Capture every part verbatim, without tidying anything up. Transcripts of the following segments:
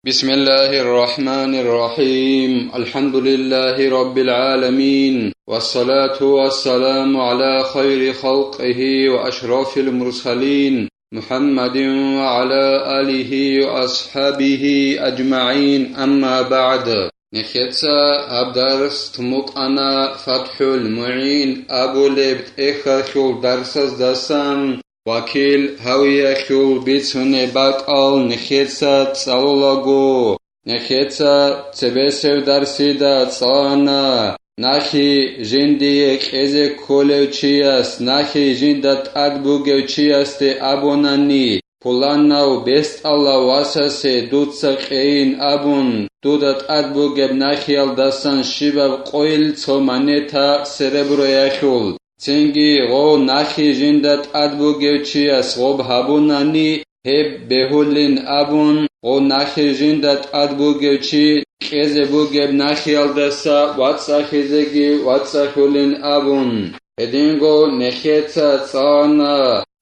بسم الله الرحمن الرحيم. الحمد لله رب العالمين. والصلاة والسلام على خير خلقه وأشرف المرسلين محمد وعلى آله وأصحابه أجمعين. أما بعد. Нехеца гьаб дарс тумукъана ФатхӀул МугӀин абулеб тӀехьалъул дарсаздасан. Вакил гьавиялъул бицунеб бакӀал нехеца цӀалулаго, нехеца цебесев дарсида цӀалана, нахи жиндие кьезе кколев чияс, нахи жинда тӀад бугев чиясде абунани, пуланав бестӀалав васасе дуца кьейин абун, дуда тӀад бугеб нахиялдасан щибаб къойил цо монета сереброялъул. Цинги гъов нахи жинда тӀад бугев чияс гъоб гьабунани, гьеб бегьулин абун, гъов нахи жинда тӀад бугев чи кьезе бугеб нахиялдаса вацӀцӀалъизеги вацӀцӀалъулин абун. Гьединго нехеца цӀалана,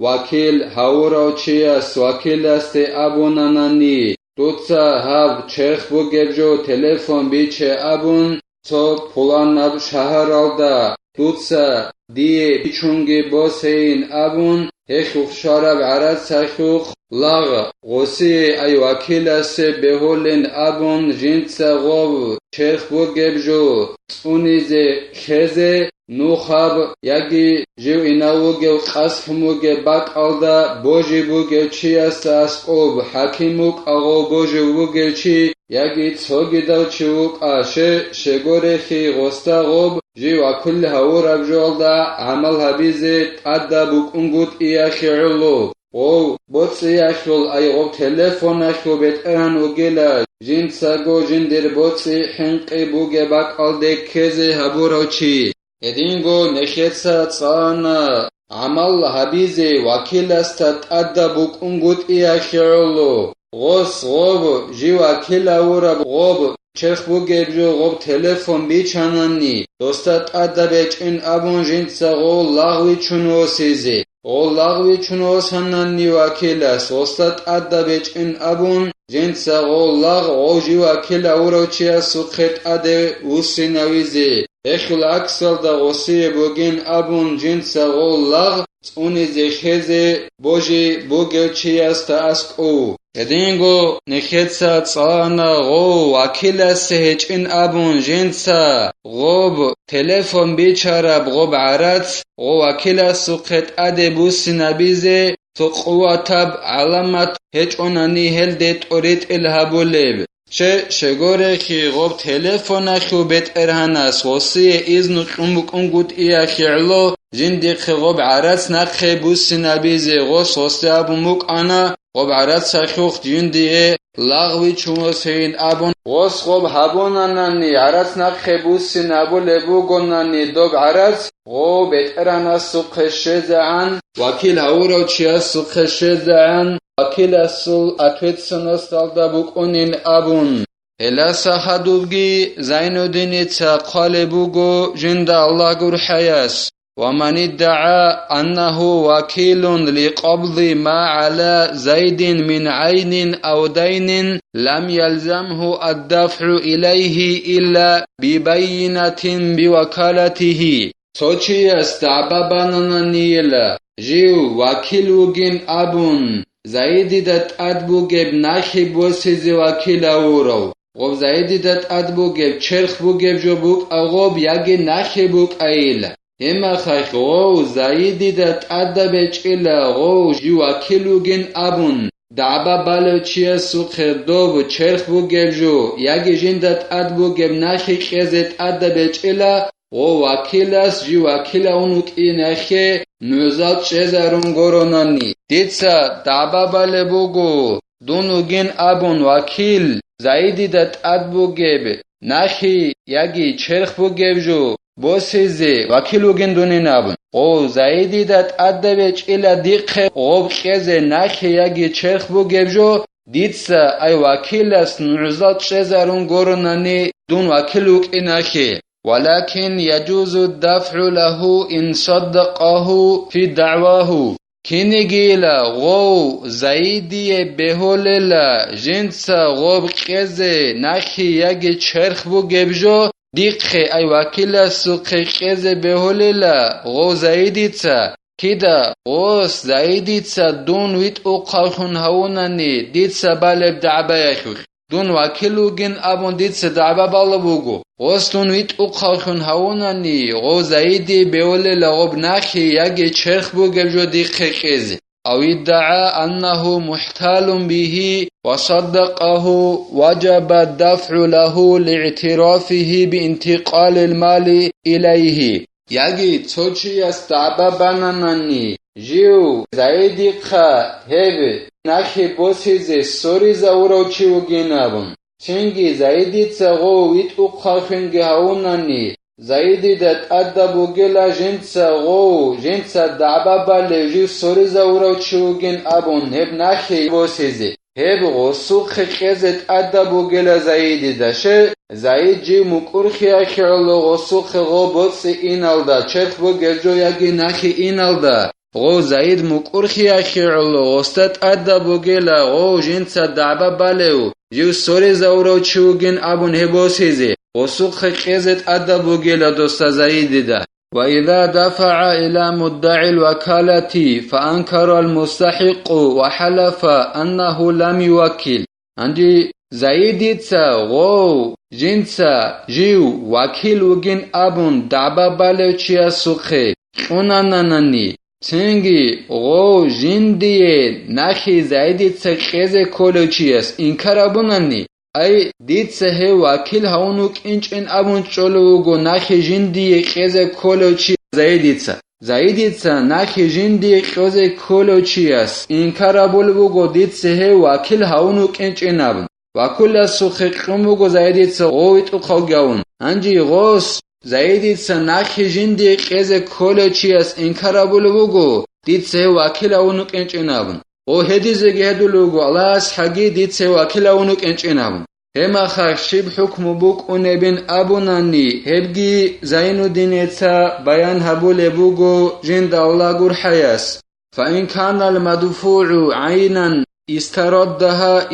вакил гьавурав чияс вакиласде абунанани, дуца гьаб черх бугеб жо телефон биче абун, цо пуланаб шагьаралда дуца дие бичунги босейин абун, гьелъухъ щвараб гӀарацалъухъ лагъ гъосие ай вакиласе бегьулин абун, жинца гъов черх бугеб жо цӀунизе лъезе, нухаб яги жив инав вугев къасд вугеб бакӀалда божи бугев чиясда аскӀоб, хӀаким вукӀа гъов божи вугев чи, яги цогидав чи вукӀа, ще-, щегорехи гъосда гъоб жив вакил гьавураб жоялда гӀамал гьабизе тӀадаб букӀунгутӀиялъе гӀоло. Гъов боцӀиялъул, ай гъов телефоналъул бетӀергьан вугила, жинцаго жиндир боцӀи хӀинкъи бугеб бакӀалде ккезе гьабурав чи. Гьединго нехеца цӀана гӀамал гьабизе вакиласда тӀадаб букӀунгутӀиялъе гӀоло. Гъос гъоб, жив вакил гьавураб гъоб, черх бугеб жо гъоб телефон бичанани, досда тӀадаб гьечӀин абун жинца гъов лагъ вичун восизе. Гъов лагъ вичун восанани вакилас, гъосда тӀадаб гьечӀин абун жинца гъов лагъ гъов жив вакил гьавурав чиясухъе тӀаде вуссинавизе. Гьелъул гӀаксалда гъосие бугин абун жинца гъов лагъ цӀунизе хезе божи бугев чиясда аскӀов. Гьединго нехеца цӀана гъов вакиласе гьечӀин абун жинца гъоб телефон бичараб гъоб гӀарац гъов вакиласухъе тӀаде буссинабизе цо къуватаб гӀаламат гьечӀонани гьелде тӀоритӀил гьабулеб. Ще-, щегорехи гъоб телефоналъул бетӀергьанас гъосие изну кьун букӀунгутӀиялъе гӀоло жиндихъе гъоб гӀарац нахъе буссинабизе гъос гъосде абун букӀана, гъоб гӀарацалъухъ жиндие лагъ вичун восейин абун, гъос гъоб гьабунанани гӀарац нахъе буссинабулеб бугонани доб гӀарац, гъов бетӀергьанасухъе щвезегӀан, вакил гьавурав чиясухъе щвезегӀан, вакиласул ответственносталда букӀунин абун. Гьелдаса хадубги Зайнуддиница хъвалеб буго жинда Аллагь гурхӀаяс: ومن ادعى أنه وكيل لقبض ما على زيد من عين أو دين لم يلزمه الدفع إليه إلا ببينة بوكالته. Цо чияс дагӀба банананийила, жив вакил вугин абун, Заидида тӀад бугеб нахи босизе вакил гьавурав, гъоб Заидида тӀад бугеб черх бугеб жо букӀа гъоб яги нахи букӀайила. Гьебмехалъ гъов Заидида тӀадаб гьечӀила, гъов жив вакил вугин абун, дагӀба балев чиясухъе доб черх бугеб жо яги жинда тӀад бугеб нахи кьезе тӀадаб гьечӀила, гъов вакилас жив вакилавун вукӀинахъе нугӀзал чӀезарун горонани. Дица дагӀба балеб буго, дун вугин абун вакил, Заидида тӀад бугеб нахи яги черх бугеб жо босизе вакил вугин дунин абун. Гъов Заидида тӀадаб гьечӀила дихъе гъоб кьезе нахи яги черх бугеб жо, дица ай вакилас нугӀзал чӀезарун горонани дун вакил вукӀинахъе. ولكن يجوز الدفع له إن صدقه في دعواه. Кинигийила гъов Заидие бегьулела жинца гъоб кьезе нахи яги черх бугеб жо дихъе, ай вакиласухъе кьезе бегьулела гъов Заидица, кида гъос Заидица дун витӀухъавлъун гьавунани дица балеб дагӀбаялъулъ. Дун вакил вугин абун дица дагӀба балеб буго, гъос дун витӀухъавлъун гьавунани, гъов Заидие бегьулела гъоб нахи яги черх бугеб жо дихъе кьезе. أو ادعى أنه محتال به وصدقه وجب الدفع له لاعترافه بانتقال المال إليه. Яги цо чияс дагӀба бананани, жив Заидихъа гьеб нахи босизе соризавурав чи вугин абун. Цинги Заидица гъов витӀухъавлъунги гьавунани, Заидида тӀадаб бугела жинца гъов, жинца дагӀба балев жив соризавурав чи вугин абун гьеб нахи босизе. Гьеб гъосухъе кьезе тӀадаб бугела Заидида, ще Заид жив мукӀурхиялъе гӀоло гъосухъе гъо боцӀи иналда, черх бугеб жо яги нахи иналда, гъов Заид мукӀурхиялъе гӀоло гъосда тӀадаб бугела гъов жинца дагӀба балев, жив соризавурав чи вугин абун гьеб босизе, гъосухъе кьезе тӀадаб бугела досда Заидида. وإذا دفع إلى مدعي الوكالة فأنكر المستحق وحلف أنه لم يوكل. Гьанже Заидица гъов жинца жив вакил вугин абун дагӀба балев чиясухъе кьунананани, цинги гъов жиндие нахи Заидица кьезе кколев чияс инкар абунани, ай, дица гьев вакил гьавун вукӀинчӀин абун чӀолев вуго нахи жиндие кьезе кколев чи Заидица. Заидица нахи жиндие кьезе кколев чияс инкар абулеб буго дица гьев вакил гьавун вукӀинчӀин абун. Вакиласухъе кьун буго Заидица гъов витӀухъавлъун. Гьанже гъос Заидица нахи жиндие кьезе кколев чияс инкар абулеб буго дица гьев вакил гьавун вукӀинчӀин абун. О, гьедизеги гьедулев вуго, Аллагьас хӀаги дица вакилав вукӀинчӀин абун. Гьеб мехалъ щиб хӀукму букӀунебин абунани, гьебги Зайнуддинеца баян гьабулеб буго жинда Аллагь гурхӀаяс. فإن كان المدفوع عينا استرد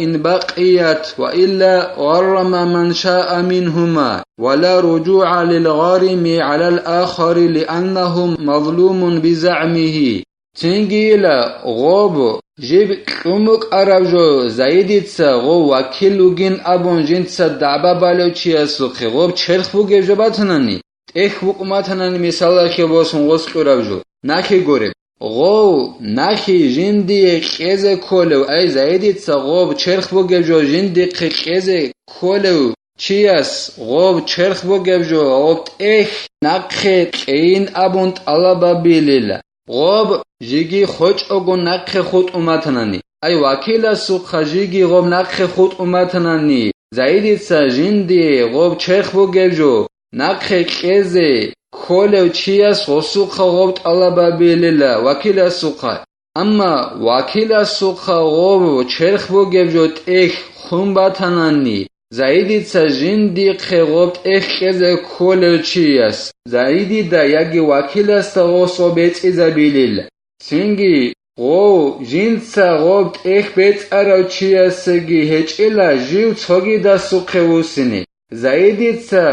إن بقيت وإلا غرم من شاء منهما ولا رجوع للغارم على الآخر لأنه مظلوم بزعمه. Цинги ила гъоб жиб кьун букӀараб жо Заидица гъов вакил вугин абун жинца дагӀба балев чиясухъе гъоб черх бугеб жо батанани, тӀехь букӀун батанани, мисалалъе босун гъос кьураб жо, нахи гуреб. Гъов нахи жиндие кьезе кколев, ай, Заидица гъоб черх бугеб жо жиндихъе кьезе кколев чияс гъоб черх бугеб жо, гъоб тӀехь нахъе кьейин абун тӀалаб гьабилила. Гъоб жиги хочӀого нахъе хутӀун батанани, ай, вакиласухъа жиги гъоб нахъе хутӀун батанани, Заидица жиндие гъоб черх бугеб жо нахъе кьезе кколев чияс гъосухъа гъоб тӀалаб гьабилила вакиласухъа. Амма вакиласухъа гъоб черх бугеб жо тӀехь хун батанани, Заидица жиндихъе гъоб тӀехь кьезе кколев чияс Заидида яги вакиласда гъос гъоб бецӀизабилил. Цинги гъов жинца гъоб тӀехь бецӀарав чиясеги гьечӀила жив цогидасухъе вуссине. Заидица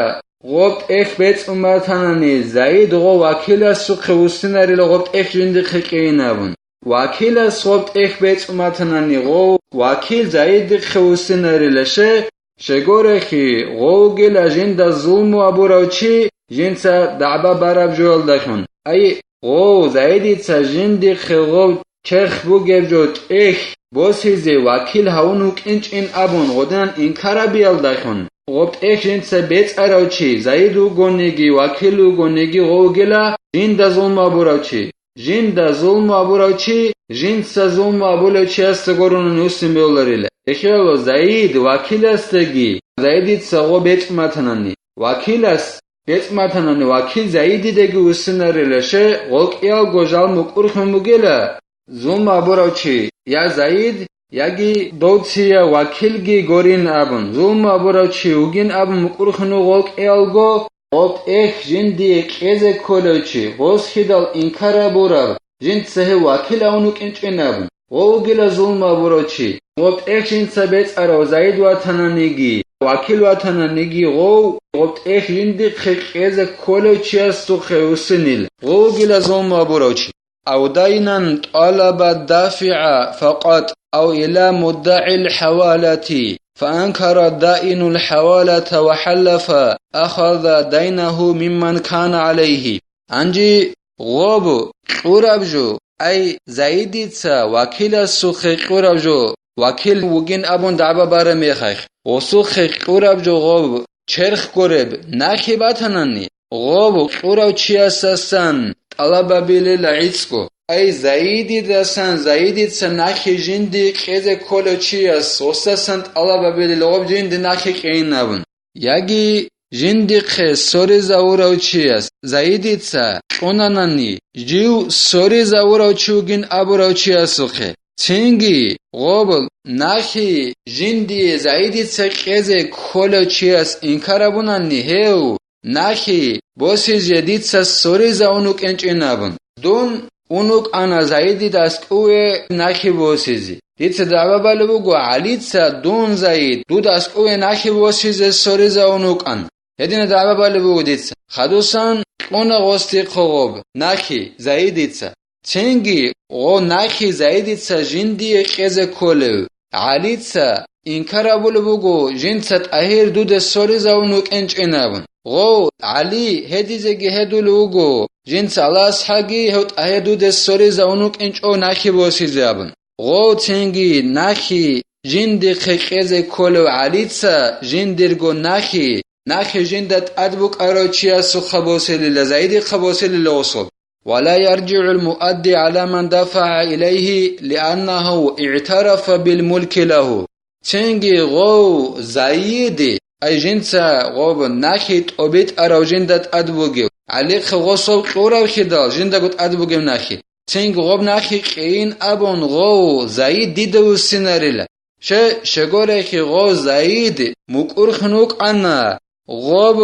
гъоб тӀехь бецӀун батанани, Заид гъов вакиласухъе вуссинарила гъоб тӀехь жиндихъе кьейин абун. Вакилас гъоб тӀехь бецӀун батанани, гъов вакил Заидихъе вуссинарила, ще, щегорехи, гъов вугила жинда зулму абурав чи, жинца дагӀба бараб жоялдалъун. Ай, гъов Заидица жиндихъе гъоб черх бугеб жо тӀехь босизе вакил гьавун вукӀинчӀин абун гъодинан инкар гьабиялдалъун, гъоб тӀехь жинца бецӀарав чи, Заид вугониги, вакил вугониги, гъов вугила жинда зулму абурав чи. Жинда зулму абурав чи, жинца зулму абулев чиясда гурони вуссин бегьуларила. Эхияло Заид вакиласдаги, Заидица гъо бецӀ батанани, вакилас бецӀ батанани, вакил Заидидаги вуссинарила, ще, гъо кӀиялго жал мукӀурхъун бугила, зулму абурав чи, я Заид, яги дов цияв вакилги гурин абун, зулму абурав чи вугин абун мукӀурхъун вуго кӀиялго, гъоб тӀехь жиндие кьезе кколев чи, гъос хидал инкар гьабураб, жинца гьев вакил авун вукӀинчӀин абун. Гъов вугила зулму гьабурав чи. Гъоб тӀехь жинца бецӀарав Заид ватананиги, вакил ватананиги, гъов, гъоб тӀехь жиндихъе кьезе кколев чиясухъе вуссинил. Гъов вугила зулму гьабурав чи. أو دينا طلب الدافع فقط أو إلى مدعي الحوالة فأنكر الدائن الحوالة وحلف أخذ دينه ممن كان عليه. Гьанже гъоб кьураб жо, ай Заидица вакиласухъе кьураб жо, вакил вугин абун дагӀба бараб мехалъ, гъосухъе кьураб жо гъоб черх гуреб нахи батанани, гъоб кьурав чиясасан тӀалаб гьабилила гӀицӀго. Ай Заидидасан, Заидица нахи жинди кьезе кколев чияс, гъосасан тӀалаб гьабилила гъоб жинди нахи кьейин абун. Яги жиндихъе соризавурав чияс Заидица кьунанани, жив соризавурав чи вугин абурав чиясухъе. Цинги гъоб нахи жиндие Заидица кьезе кколев чияс инкар абунани, гьев нахи босизе дица соризавун вукӀинчӀин абун. Дун ун вукӀана Заидида аскӀове нахи босизе. Дица дагӀба балеб буго ГӀалица дун, Заид, дуда аскӀове нахи босизе соризавун вукӀан. Гьедина дагӀба балеб буго дица. Хадусан кьуна гъос дихъе гъоб нахи Заидица. Цинги гъо нахи Заидица жиндие кьезе кколев ГӀалица инкар абулеб буго, жинца ТӀагьир дуда соризавун вукӀинчӀин абун. Гъов ГӀали гьедизеги гьедулев вуго, жинца Аллагьас хӀаги гьев ТӀагьир дуда соризавун вукӀинчӀо нахи босизе абун. Гъов цинги нахи жиндихъе кьезе кколев ГӀалица жиндирго нахи, нахи жинда тӀад букӀарав чиясухъа босилила, Заидихъа босилила гъосул. ولا يرجع المؤدي على من دفع إليه لأنه اعترف بالملك له. Цинги гъов Заиди, ай жинца гъоб нахи тӀобитӀарав жинда тӀад бугев, ГӀалихъе гъосул кьурав хидал жиндаго тӀад бугев нахи. Цинги гъоб нахи кьейин абун гъов Заид дида вуссинарила. Ще-, щегорехи гъов Заид мукӀурхун вукӀана, гъоб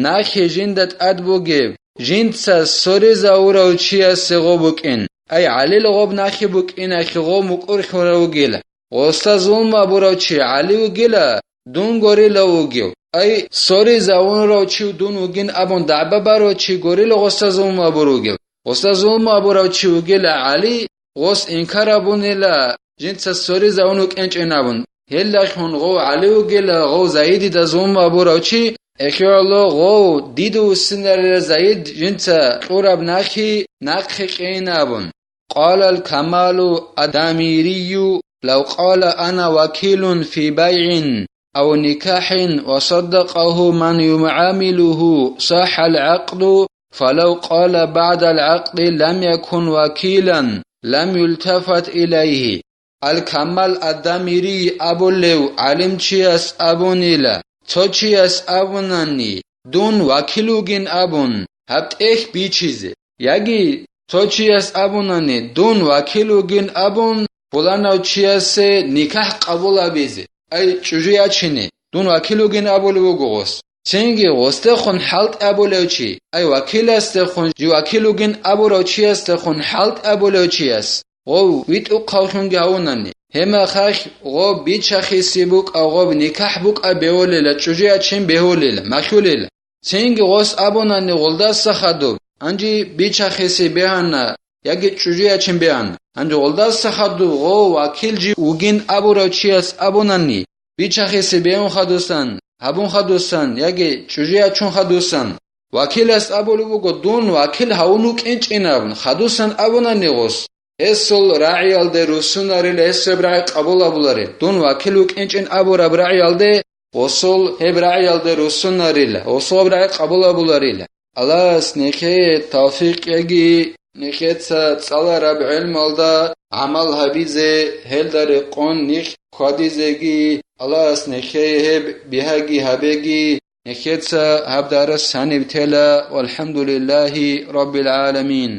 нахи жинда тӀад бугеб, жинца соризавурав чиясе гъоб букӀин. Ай, ГӀалил гъоб нахи букӀинахи гъов мукӀурхьурав вугила. Гъоса зулму абурав чи ГӀали вугила, дун горила вугев. Ай, соризавунрав чи дун вугин абун дагӀба барав чи горила гъоса зулму абур вугев. Гъоса зулму абурав чи вугила ГӀали, гъос инкар абунила, жинца соризавун вукӀинчӀин абун. Гьелдалъун гъов ГӀали вугила, гъов Заидида зулму абурав чи, эхиялъ гъов дида вуссинарила Заид жинца кьураб нахи нахъе кьейин абун. قال الكمال الدميري: لو قال: أنا وكيل في بيع أو نكاح وصدقه من يعامله صح العقد، فلو قال بعد العقد لم يكن وكيلا لم يلتفت إليه. Ал-Камал ад-Дамирий абулев гӀалимчияс абунила, цо чияс абунани, дун вакил вугин абун, гьаб тӀехь бичизе. Яги цо чияс абунани, дун вакил вугин абун, пуланав чиясе никахӀ къабул абизе, ай, чӀужу ячине, дун вакил вугин абулев вуго гъос. Цинги гъосдехун хӀалтӀи абулев чи, ай, вакиласдехун, жив вакил вугин абурав чиясдехун хӀалтӀи абулев чияс, гъов витӀухъавлъунги гьавунани, гьеб мехалъ гъов бичахиси букӀа, гъов никахӀ букӀа бегьулила, чӀужу ячин бегьулила, малъулила. Цинги гъос абунани гъолдаса хадуб, гьанже бичахиси бегьана, яги чӀужу ячин бегьана. Гьанже гъолдаса хадуб гъов вакил жив вугин абурав чияс абунани, бичахиси бегьун хадусан, гьабун хадусан, яги чӀужу ячун хадусан. Вакилас абулеб буго, дун вакил гьавун вукӀинчӀин абун, хадусан абунани гъос. Гьесул рагӀиялде руссунарила, гьесул гьеб рагӀи къабул абуларел. Дун вакил вукӀинчӀин абураб рагӀиялде, гъосул гьеб рагӀиялде руссунарила, гъосул гьеб рагӀи къабул абуларила. Аллагьас нехее тавфикъ яги, нехеца цӀалараб гӀелмалда гӀамал гьабизе, гьелда рекъон ниж хьвадизеги, Аллагьас нехее гьеб бигьаги гьабеги, нехеца гьаб дарас гьаниб тела. ВалхӀамдулиллагьи раббил гӀаламин.